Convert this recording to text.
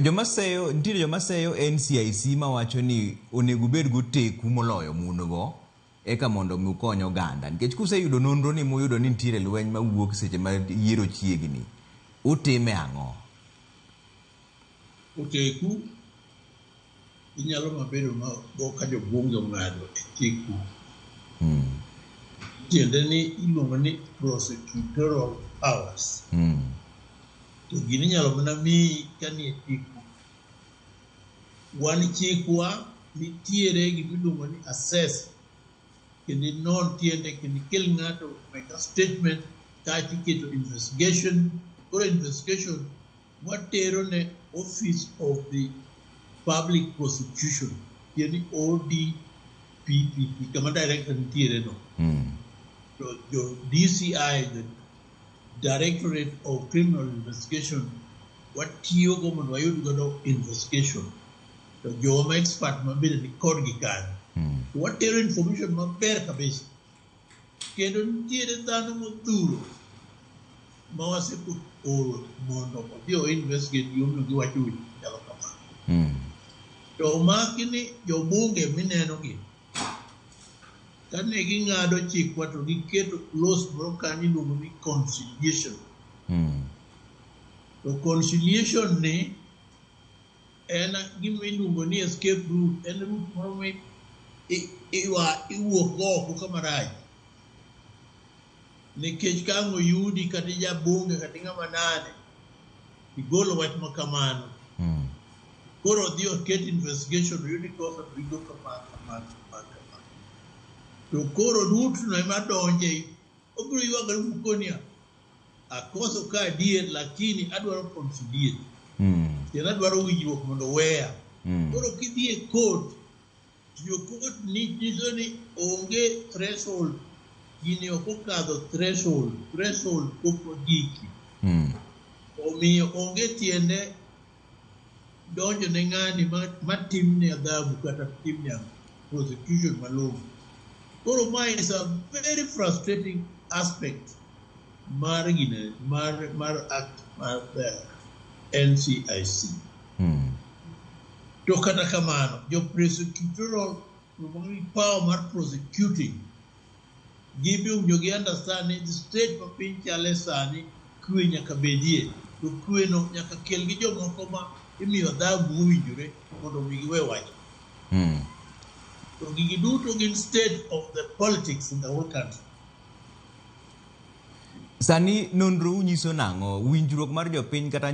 Joma seyo, nitiere joma seyo NCIC mawacho ni onego ubed goteku moloyo mun go eka mondo mi ukony oganda. Nikech kuseyudo nonro ni muyudo ni nitiere lweny mawuok seche ma yiero chiegni, utime ang'o? Oteku inyalo mabedo go ka jobunge ong'ado e chiku. Tiende ni iluongo ni prosecutorial powers. To gini inyalo mana miyi ka nie chiku. Wan chikwa nitiere gimiluongo ni assess kendo inon tiende kendo ikel ng'ato make a statement kaeto iketo investigation. Koro investigation watero ne Office of the Public Prosecution, tiende ni ODPPP, kama director nitiere no. To jo DCI, the Directorate of Criminal Investigation, watiyogo mondo wayud godo investigation. To joma expert mabende ni kodgi kanyo. To watero information maber kabisa. Kendo nitiere dhano modhuro ma waseoro mondo odhi o investigate gimomiyo giwacho weche machalo kama. To omaki ni jobunge mineno gi, kane ging'ado chikwa to giketo clause moro kanyo iluongo ni conciliation. To conciliation ni en gima iluongo ni escape route, en route moro ma iwuok go oko kama rach. Nikech ka ang' oyudi kata ijabunge kata ing'ama nade, igolo wach ma kamano. Koro odhi oket investigation oyudi kosa to rigo kama kama kama kama. To koro route no ema donje, obiro ywagore mokoni akoso ka adier lakini adwaro conciliate. Kendo adwaro winjruok mondo oweya. Koro kidhi e court, jo court nyiso ni onge threshold, gini ok okadho threshold, threshold pok ogiki. Omiyo onge tiende donjo ne ng'ani matimne adhabu kata timne prosecution malong'o. Koro ma is a very frustrating aspect mar gine mar act mar NCIC. To kata kamano, jo prosecutorial power mar prosecuting gibi owinjo gi understand ni the state ma piny chale sani kwe nyaka bedie to kwe no nyaka kel gi jomoko ma imiyo adhabu mowinjore mondo mi giwe wach. To gigi duto gin state of the politics in the whole country. Sani nonro nyiso nang'o? Winjruok mar jopiny kata